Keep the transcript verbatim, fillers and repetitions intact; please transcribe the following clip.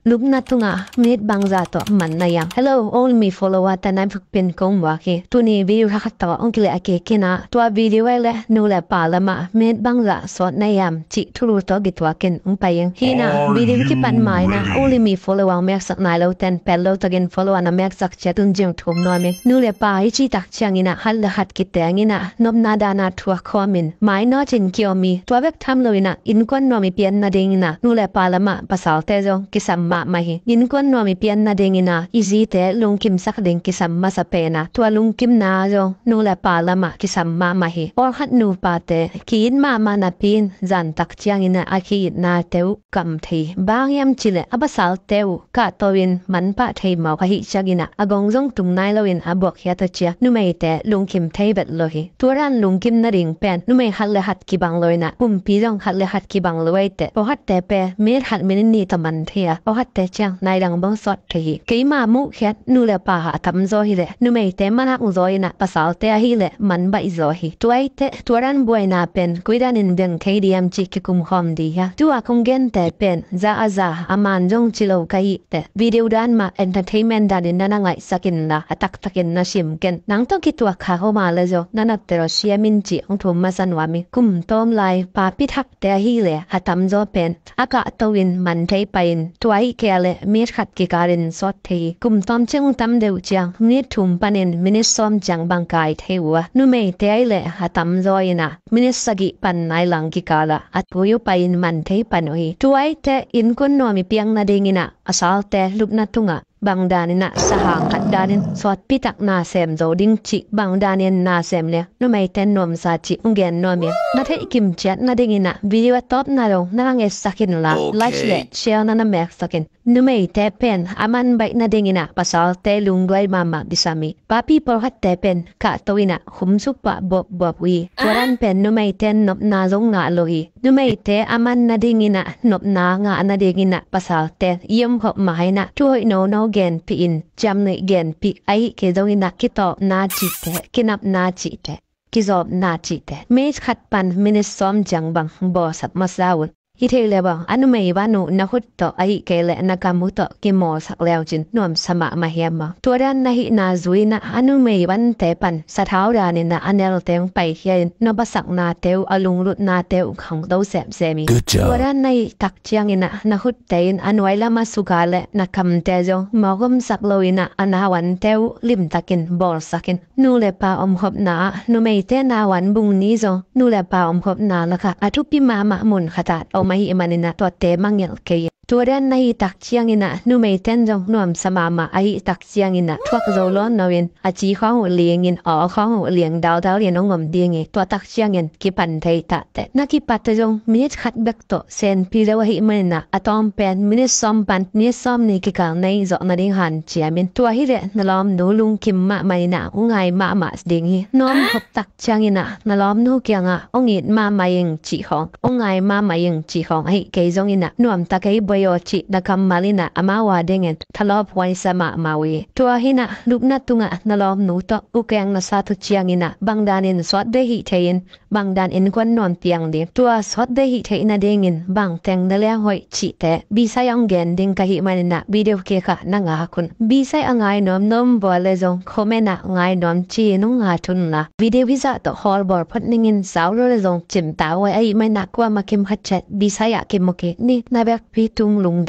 Lupna tungah minit bangzah tawh man na hiam? Hello all my follower, ta na buk pen kong muak hi. Tuni video khat tawh hong kileh kik ing a, tua video ah leh nu le pa lamah minit bangzah sawt na hiam cih thulu tawh kituakin hong pai ing. Hi in a, video kipan ma in a, all my follower meksak nai lo ten pel lo takin follower na meksak ciat un zing thum nuam ing. Nu le pa i cih tak ciangin a, khat le khat kiteng in a, nopna dan a thuak khawm in, mainawt in ki-om hi. Tua bek tham lo in a, innkuan nuam i pian nadingin a, nu le pa lamah pasalte zong kisam mahmah hi. Innkuan nuam i pian nadingin a, i zite lungkimsak ding kisam masa pen a, tua lungkimna zong nu le pa lamah kisam mahmah hi. Pawlkhat nupate ki-it mahmah napi in, zan tak ciangin a, a ki-itnate uh kam thei. Bang hiam cih leh a pasalte uh kahto in manpah thei mawk ahih ciangin a, a gong zong tung nai loin a buakkhiat uh ci a, numeite lungkim thei vet lo hi. Tua dan lungkim nading pen numei khat le khat kibang lo in a, kumpi zong khat le khat kibang lo ahih teh, pawlkhatte pen minit khat minit nih tawh man thei a, pawlkhatte ciang nai dang bang sawt thei hi. Keima muhkhiat nu le pa a tamzaw hi leh numeite man hak zaw in a, pasalte ahih leh man baih zaw hi. Tua ahih teh tua dan buaina pen koi danin beng thei diam cih kikum khawm ding hi a. Tua kong gente pen za a za a man zong ci lo ka hih teh, video dan mah entertainment danin na na ngaihsak inla, a taktakin na sim ken. Nang tawh kituak kha om a leh zong na na tel siam in cih hong thum masa nuam hi. Kum tawm lai papi thakte ahih leh a tamzaw pen a kahto in man thei pah in, tua ahih kei leh minit khat kikal in sawt thei hi. Kum tawm ciang tam deuh ciang minit thum panin minit sawm ciang bang kai thei uh a, numeite ahih leh a tamzaw in a minit sagih pan nai lang kikal a, a tui uh pah in man thei pan uh hi. Tua ahih teh innkuan nuam i piang nadingin a, pasalte lupna tungah bang danin a sahang khat danin sawtpi tak na sem zo ding cih, bang danin na sem leh numeite nuamsa cih hong gen nuam ing. Na theih kim ciat nadingin a video a tawpna dong na hong etsak inla, like le share na na meksak in. Numeite pen a man baih nadingin a pasalte lungduai mahmah kisam hi. Papi pawlkhatte pen kahto in a khum suk pah bawpbawp uh hi. Tua dan pen numeite nopna zong ngah lo hi. Numeite a man nadingin a, nopna ngah nadingin a, pasalte i om khop ma-in a, thu hoih nono genpih in, ciamnuih genpih, ahih kei zongin a, kitawpna cihte, kinapna cihte, kizawpna cihte, minit khat pan minit sawm ciang bang bawlsak masa un. Hi thei leh bang a numei van uh na khut tawh, ahih kei leh na kam uh tawh kimawlsak le uh cin nuamsa mahmah hiam maw? Tua dan na hihna zui-in a, a numei vante pan sathau danin a, a nel teng paikhia in, nop a saknate uh, a lunglutnate uh khangto semsem hi. Tua dan na hih tak ciangin a, na khutte in a nuai lam a suk a leh na kamte zong mawk omsak loin a, a nau vante uh limtakin bawlsak in. Nu le pa omkhopna ah, numeite nau van bung ni zong nu le pa omkhopna lakah a thupi mahmah mun khat ah om ahih manin a, tuate mangngilh kei in. Tua dan na hih tak ciangin a, numeiten zong nuamsa mahmah ahih tak ciangin a, thuak zo lo nawn loin, a ci khawng uh liangin, a aw khawng uh liang daldal in hong om ding hi. Tua tak ciangin kipan thei tahteh. Na kipatte zong minit khat bek tawh senpi lo ahih manin a, a tawm pen minit sawm pan minit sawmnih kikal na hih zawh nading hanciam in. Tua hi leh na lawmnu lungkim mahmah in a, hong ngai mahmah ding hi. Na omkhop tak ciangin a, na lawmnu kiangah hong it mahmah ing cih khawng, hong ngai mahmah ing cih khawng, ahih kei zongin a, nuamta kei boi aw cih na kammal in a, amau adingin thalawphuaisa mahmah uh hi. Tua hi in a, lupna tungah na lawmnu tawh ukeng na sat uh ciangin a, bang danin sawt deih hih thei in, bang dan innkuan nuam piang ding, tua sawt deih hih theih nadingin bangteng na leng hoih cihte, bisai ah hong gen ding ka hih manin a, video kikal ah na ngak un. Bisai a ngai nuam na om vua leh zong comment ah ngai nuam ci-in hong ngat unla, video hi zah tawh khawl bawl phot ning in, sau lo leh zong cimta huai ahih manin a, kuamah kim khat ciat bisai ah kimu kik ni. Na vekpi tung lungdam.